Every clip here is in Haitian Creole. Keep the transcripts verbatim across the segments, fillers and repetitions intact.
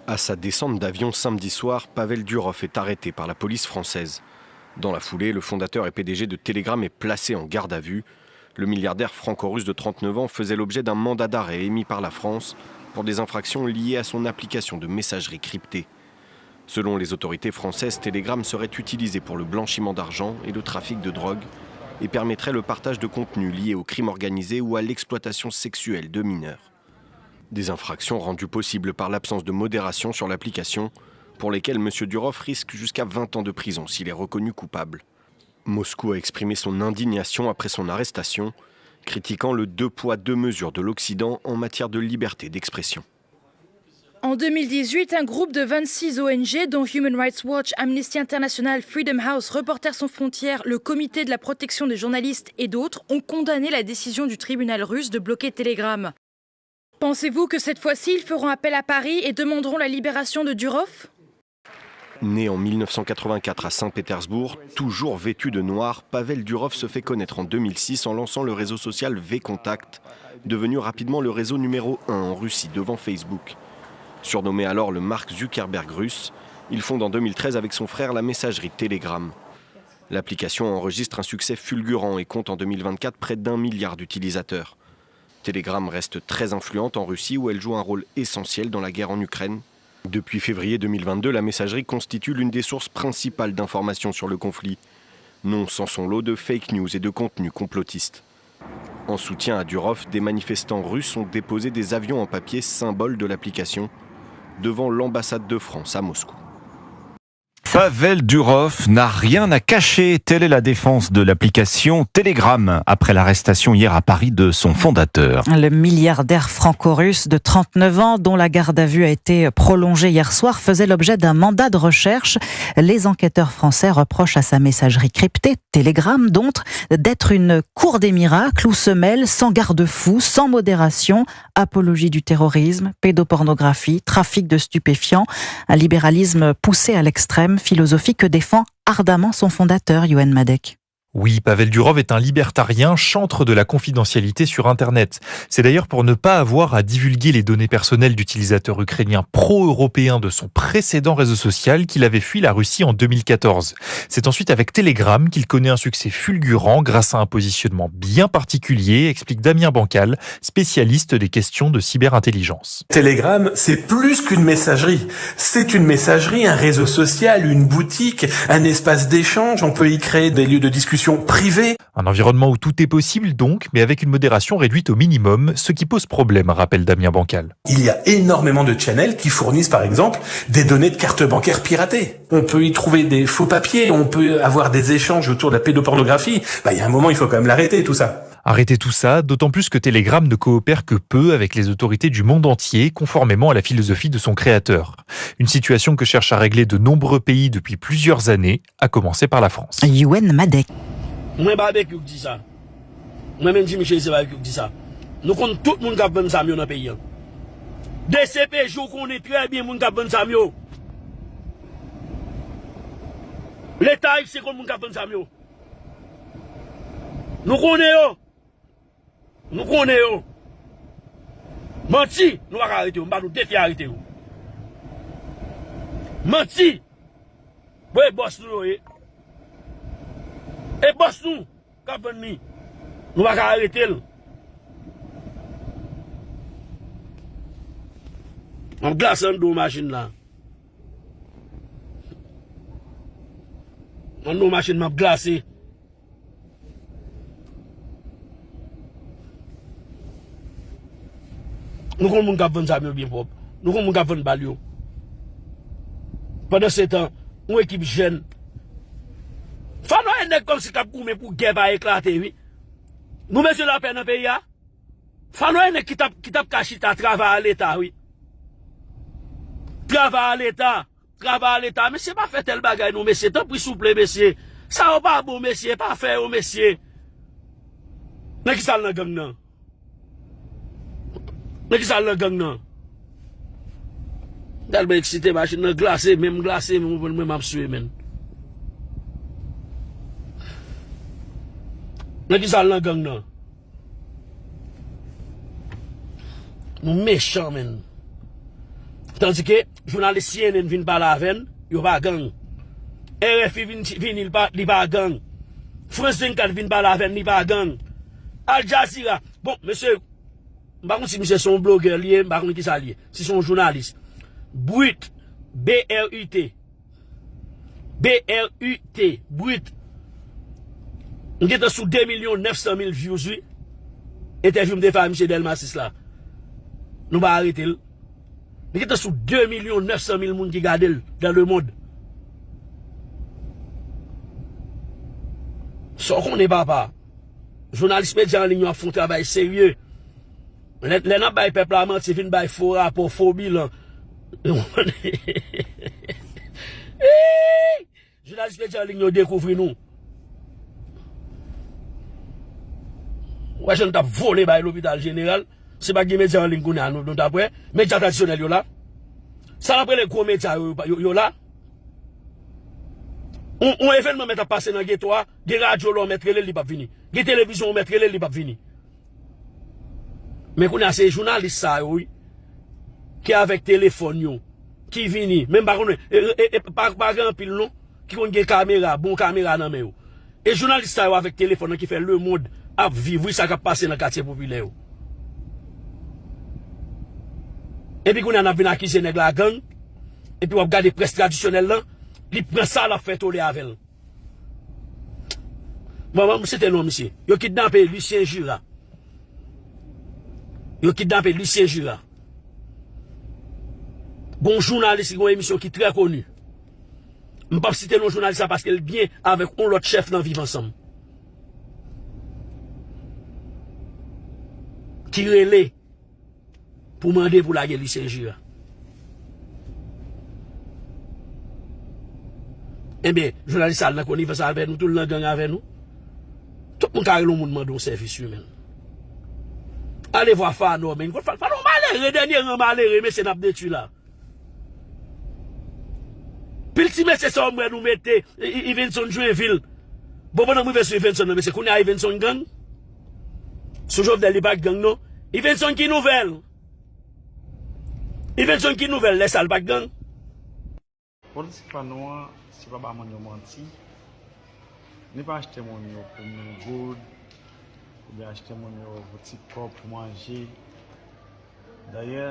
À sa descente d'avion samedi soir, Pavel Durov est arrêté par la police française. Dans la foulée, le fondateur et P D G de Telegram est placé en garde à vue. Le milliardaire franco-russe de trente-neuf ans faisait l'objet d'un mandat d'arrêt émis par la France pour des infractions liées à son application de messagerie cryptée. Selon les autorités françaises, Telegram serait utilisé pour le blanchiment d'argent et le trafic de drogue et permettrait le partage de contenus liés au crime organisé ou à l'exploitation sexuelle de mineurs. Des infractions rendues possibles par l'absence de modération sur l'application, pour lesquelles M. Durov risque jusqu'à vingt ans de prison s'il est reconnu coupable. Moscou a exprimé son indignation après son arrestation, critiquant le deux poids deux mesures de l'Occident en matière de liberté d'expression. En deux mille dix-huit, un groupe de vingt-six O N G, dont Human Rights Watch, Amnesty International, Freedom House, Reporters sans frontières, le Comité de la protection des journalistes et d'autres, ont condamné la décision du tribunal russe de bloquer Telegram. Pensez-vous que cette fois-ci, ils feront appel à Paris et demanderont la libération de Durov ? Né en mille neuf cent quatre-vingt-quatre à Saint-Pétersbourg, toujours vêtu de noir, Pavel Durov se fait connaître en deux mille six en lançant le réseau social VKontakte, devenu rapidement le réseau numéro un en Russie devant Facebook. Surnommé alors le Mark Zuckerberg russe, il fonde en deux mille treize avec son frère la messagerie Telegram. L'application enregistre un succès fulgurant et compte en deux mille vingt-quatre près d'un milliard d'utilisateurs. Telegram reste très influente en Russie où elle joue un rôle essentiel dans la guerre en Ukraine. Depuis février deux mille vingt-deux, la messagerie constitue l'une des sources principales d'informations sur le conflit, non sans son lot de fake news et de contenus complotistes. En soutien à Durov, des manifestants russes ont déposé des avions en papier, symbole de l'application, devant l'ambassade de France à Moscou. Pavel Durov n'a rien à cacher. Telle est la défense de l'application Telegram après l'arrestation hier à Paris de son fondateur. Le milliardaire franco-russe de trente-neuf ans, dont la garde à vue a été prolongée hier soir, faisait l'objet d'un mandat de recherche. Les enquêteurs français reprochent à sa messagerie cryptée, Telegram donc, d'être une cour des miracles où se mêlent sans garde-fou, sans modération, apologie du terrorisme, pédopornographie, trafic de stupéfiants, un libéralisme poussé à l'extrême, philosophie que défend ardemment son fondateur, Yohann Madec. Oui, Pavel Durov est un libertarien, chantre de la confidentialité sur Internet. C'est d'ailleurs pour ne pas avoir à divulguer les données personnelles d'utilisateurs ukrainiens pro-européens de son précédent réseau social qu'il avait fui la Russie en deux mille quatorze. C'est ensuite avec Telegram qu'il connaît un succès fulgurant grâce à un positionnement bien particulier, explique Damien Bancal, spécialiste des questions de cyberintelligence. Telegram, c'est plus qu'une messagerie. C'est une messagerie, un réseau social, une boutique, un espace d'échange. On peut y créer des lieux de discussion privés. Un environnement où tout est possible donc, mais avec une modération réduite au minimum, ce qui pose problème, rappelle Damien Bancal. Il y a énormément de channels qui fournissent par exemple des données de cartes bancaires piratées. On peut y trouver des faux papiers, on peut avoir des échanges autour de la pédopornographie. Bah, il y a un moment, il faut quand même l'arrêter tout ça. Arrêter tout ça, d'autant plus que Telegram ne coopère que peu avec les autorités du monde entier, conformément à la philosophie de son créateur. Une situation que cherchent à régler de nombreux pays depuis plusieurs années, à commencer par la France. Yohann Madec. Mwen Babekyou k di sa. Mwen menm Jimmy Chérizier Babekyou k di sa. Nou konn tout moun k ap vann zam yo nan peyi an. D C P J ou konnen trè byen moun k ap vann zam yo. Leta ayisyen konn moun k ap vann zam yo. Nou konnen yo. Nou konnen yo. Manti, nou pa ka arete yo. M ba nou defi arete yo. Manti. Bon, e bòs nou yo ye. E bòs nou k ap vann li. Nou pa ka arete l. M ap glase anndan machin la. Anndan machin m ap glase. Nou konn moun k ap vann zam yo byen pwòp. Nou konn moun k ap vann bal yo. Pandansetan, yon ekip jèn. Fò n wè nèg kòmsi k ap goumen pou gè pa eklate, wi. Nou bezwen lapè nan peyi a. Fò n wè nèg ki t ap, ki t ap ka chita travay a Leta, wi. Travay a Leta. Travay a Leta, mesye, pa fè tèl bagay non, mesye. Tanpri, souple, mesye. Sa yo pa bon, mesye. Pa fè yo, mesye. Nan ki sa l nan gang nan? Nan ki sa l nan gang nan? Tèlman eksite, machin nan glase, men m glase, men mwen, mwen m ap swe, menn. Nan ki sa l nan gang nan? Nou mechan, menn. Tandike jounalis C N N vin pale avè n, yo pa gang. R F I vin, vini, li pa, li pa gang. France vennkat vin pale avè n, li pa gang. Al Jazeera, bon, mesye, m pa konn si misye se yon blogè li ye, m pa konn kisa li ye. Si se yon jounalis. Brit, B R I T. B R I T, Brit. M gentan sou de milyon nèf san mil views, wi. Entèvyou m te fè a misye Dèlma sis la. Nou pa arete l. Li gentan sou de milyon nèf san mil moun ki gade l dans le monde. Sa w konnen, papa? Jounalis medya an liy yo ap fè yon travay serye. Lè, lè n ap bay pèp la manti, vin bay fo rapò, fo bilan. Jounalis medya an liy yo dekouvri nou. Ou wè jan nou t ap vole bay lopital jeneral. Si pa t gen medya an liy kounye a, nou, nou t ap wè. Medya tradisyonèl yo la. Sa n ap rele gwo medya yo, yo, yo la. Yon, yon evènman mèt ap pase nan geto a, gen radyo la w mèt rele l, li p ap vini. Gen televizyon w mèt rele l, li p ap vini. Men kounye a se jounalis sa yo, wi, ki avèk telefòn yo, ki vini. Men m pa konnen, e, e, e, pa, pa gen anpil non, ki konn gen kamera, bon kamera nan men yo. E jounalis sa yo avèk telefòn nan ki fè lemonn ap viv, wi, sa k ap pase nan katye popilè yo. Epi kounye a n ap vin akize nèg la gang, epi w ap gade près tradisyonèl lan, li pran sa l ap fè tole avè l. Bon, bon, m site non misye. Yo kidnape Lucien Jura. Yo kidnape Lucien Jura. Gon jounalis ki gon emisyon ki trè koni. M p ap site non jounalis la paske l byen avèk yon lòt chèf nan Viv Ansanm. Ki rele pou mande pou lage Lucien Jura. Ebyen, jounalis sa al nan konivans avè nou, tou l nan gang avè nou. Tout moun ka rele yon moun mande yon sèvis imen. Ale vwa Fanò, men. Kot Fanò? Fanò malere, dènye ran malere, mesye n ap detwi la. Pil ti mesye sa yo m wè nou mete, I-, I-, Ivenson Joinville. Bon, pandan m rive sou Ivenson nan, mesye, kounye a Ivenson gang? Sou Jovenel li pa t gang, non. Ivenson ki nouvèl? Ivenson ki nouvèl lè sa l pa t gang? Politik pa nou an, se pa ba moun yo manti, ni pa achte moun yo pou mil goud, oubyen achte moun yo pou ti kòb pou manje. Dayè,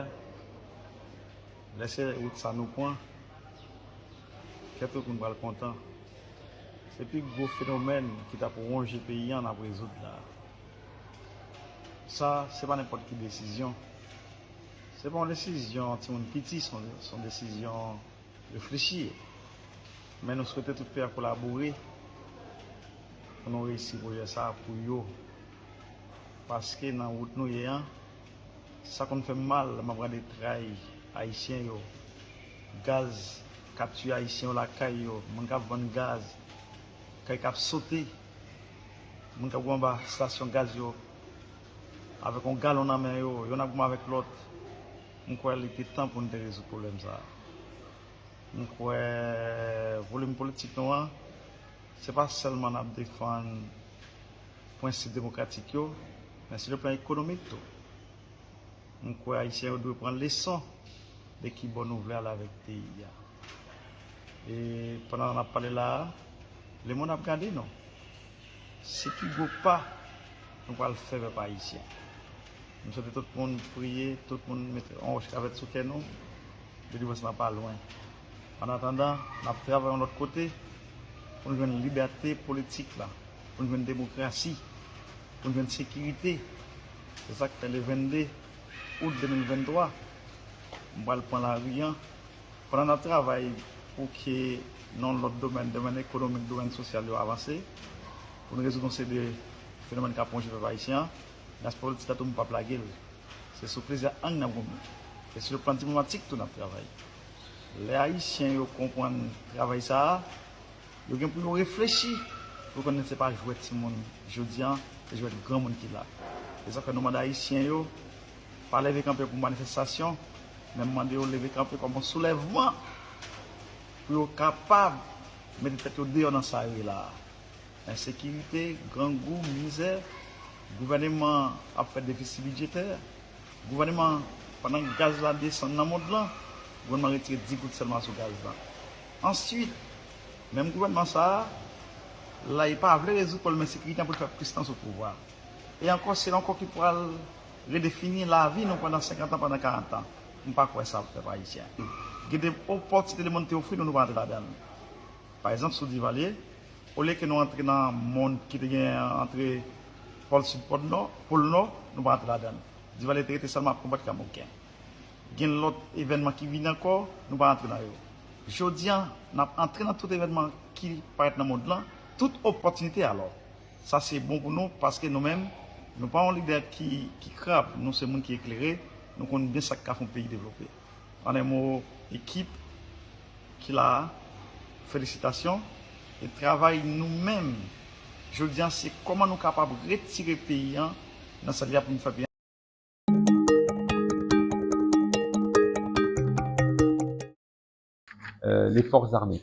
lè se wout sa nou pran, kè tout moun pral kontan. Se pi gwo fenomèn ki t ap wonje peyi an n ap rezoud la. Sa, se pa nenpòt ki desizyon. Se pa yon desizyon timoun piti, se yon, se yon desizyon reflechi. Men nou swete tout pè a kolabore pou nou reyisi pwojè sa a pou yo. Paske nan wout nou ye an, sa konn fè m mal lè m ap gade tray ayisyen yo, gaz k ap tiye ayisyen yo lakay yo, moun k ap vann gaz, kay k ap sote, moun k ap goumen anba estasyon gaz yo, avèk yon galon nan men yo, yonn ap goumen avèk lòt. M kwè li te tan pou n te rezoud pwoblèm sa a. M kwè volim politik nou an, se pa sèlman n ap defann prensip demokratik yo, men sou le plan ekonomik tou. M kwè Ayisyen yo dwe pran leson de ki bò nou vle ale avèk peyi a. E pandan n ap pale la a, lemonn ap gade nou. Se pi gwo pa nou pral fè pèp ayisyen. M swete tout moun priye, tout moun mete yon wòch kavèt sou kè nou, delivrans lan pa lwen. Annatandan, n ap travay yon lòt kote pou n jwenn libète politik la, pou n jwenn demokrasi, pou n jwenn sekirite. Se sa k fè le vennde out de mil venntwa, m pral pran lari an, pandan n ap travay pou ke nan yon lòt domèn, domèn ekonomik, domèn sosyal yo avanse, pou n rezoud yon seri de fenomèn k ap wonje pèp ayisyen an, men aspè politik la tou m p ap lage l. Se sou plizyè ang n ap goumen. E sou le plan diplomatik tou n ap travay. Lè Ayisyen yo konprann travay sa a, yo gen pou yo reflechi pou konnen se pa jwèt timoun jodi a, se jwèt granmoun ki la. Se sa k fè nou mande Ayisyen yo pa leve kanpe pou manifestasyon, men m mande yo leve kanpe kòm yon soulèvman pou yo kapab mete tèt yo deyò nan sa yo ye la a. Ensekirite, grangou, mizè, gouvèneman ap fè defisi bidjetè, gouvèneman, pandan gaz la desann nan mond lan, Gouvènman retire dis goud sèlman sou gaz la. Answit, menm gouvènman sa a, la, li pa vle rezoud pwoblèm ensekirite an pou l fè plis tan sou pouvwa. E ankò, se ankò ki pral redefini lavi nou pandan senkant an, pandan karant an. M pa kwè sa, pèp ayisyen. Gen de opòtinite lemonn te ofri nou, nou pa antre ladan l. Pa egzanp, sou Divalye, olye ke nou antre nan mond ki te gen antre pòl sid, pòl nò, pòl nò, nou pa antre ladan l. Divalye te rete sèlman ap konbat Kamoken. Gen lòt evènman ki vini ankò, nou pa antre nan yo. Jodi a, n ap antre nan tout evènman ki parèt nan mond lan, tout opòtinite alò. Sa se bon pou nou, paske nou menm, nou pa yon lidè ki, ki krab, nou se moun ki eklere, nou konn byen sa k ka fè yon peyi devlope. An en mo, ekip ki la a, felisitasyon. E travay nou menm, jodi a, se kòman nou kapab retire peyi an nan sa li a pou nou fè peyi an. Euh, les forces armées.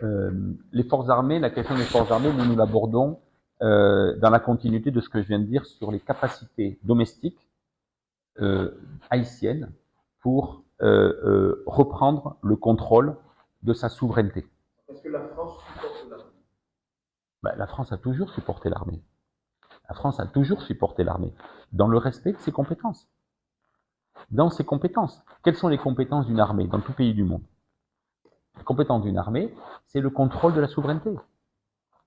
Euh, les forces armées, la question des forces armées, nous, nous l'abordons euh, dans la continuité de ce que je viens de dire sur les capacités domestiques euh, haïtiennes pour euh, euh, reprendre le contrôle de sa souveraineté. Est-ce que la France supporte l'armée ? Ben, la France a toujours supporté l'armée. La France a toujours supporté l'armée, dans le respect de ses compétences. Dans ses compétences. Quelles sont les compétences d'une armée dans tout pays du monde ? Les compétences d'une armée, c'est le contrôle de la souveraineté.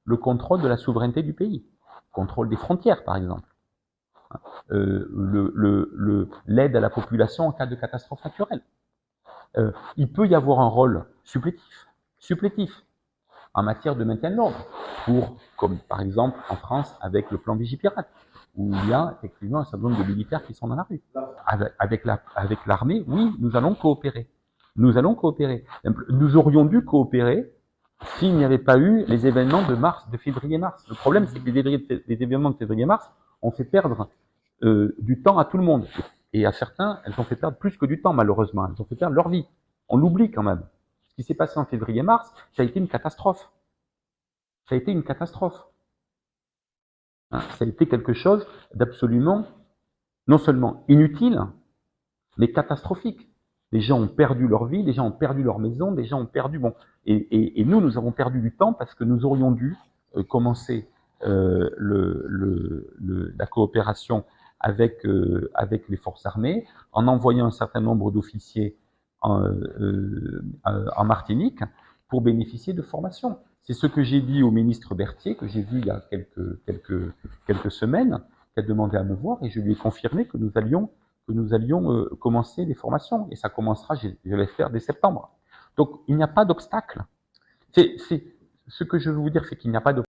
Le contrôle de la souveraineté du pays. Contrôle des frontières, par exemple. Euh, le, le, le, l'aide à la population en cas de catastrophe naturelle. Euh, il peut y avoir un rôle supplétif, supplétif en matière de maintien de l'ordre, pour, comme par exemple en France avec le plan Vigipirate, où il y a effectivement un certain nombre de militaires qui sont dans la rue. Avec, avec la, avec l'armée, oui, nous allons coopérer. Nous allons coopérer. Nous aurions dû coopérer s'il n'y avait pas eu les événements de mars, de février-mars. Le problème, c'est que les, les événements de février-mars ont fait perdre euh, du temps à tout le monde. Et à certains, elles ont fait perdre plus que du temps, malheureusement. Elles ont fait perdre leur vie. On l'oublie quand même. Ce qui s'est passé en février-mars, ça a été une catastrophe. Ça a été une catastrophe. Hein, ça a été quelque chose d'absolument, non seulement inutile, mais catastrophique. Les gens ont perdu leur vie, les gens ont perdu leur maison, les gens ont perdu. Bon, et, et, et nous, nous avons perdu du temps parce que nous aurions dû euh, commencer euh, le, le, le, la coopération avec, euh, avec les forces armées en envoyant un certain nombre d'officiers en, euh, euh, en Martinique pour bénéficier de formations. C'est ce que j'ai dit au ministre Berthier, que j'ai vu il y a quelques, quelques, quelques semaines, qui a demandé à me voir, et je lui ai confirmé que nous allions, que nous allions euh, commencer les formations. Et ça commencera, je, je l'espère, dès septembre. Donc, il n'y a pas d'obstacle. C'est, c'est, ce que je veux vous dire, c'est qu'il n'y a pas de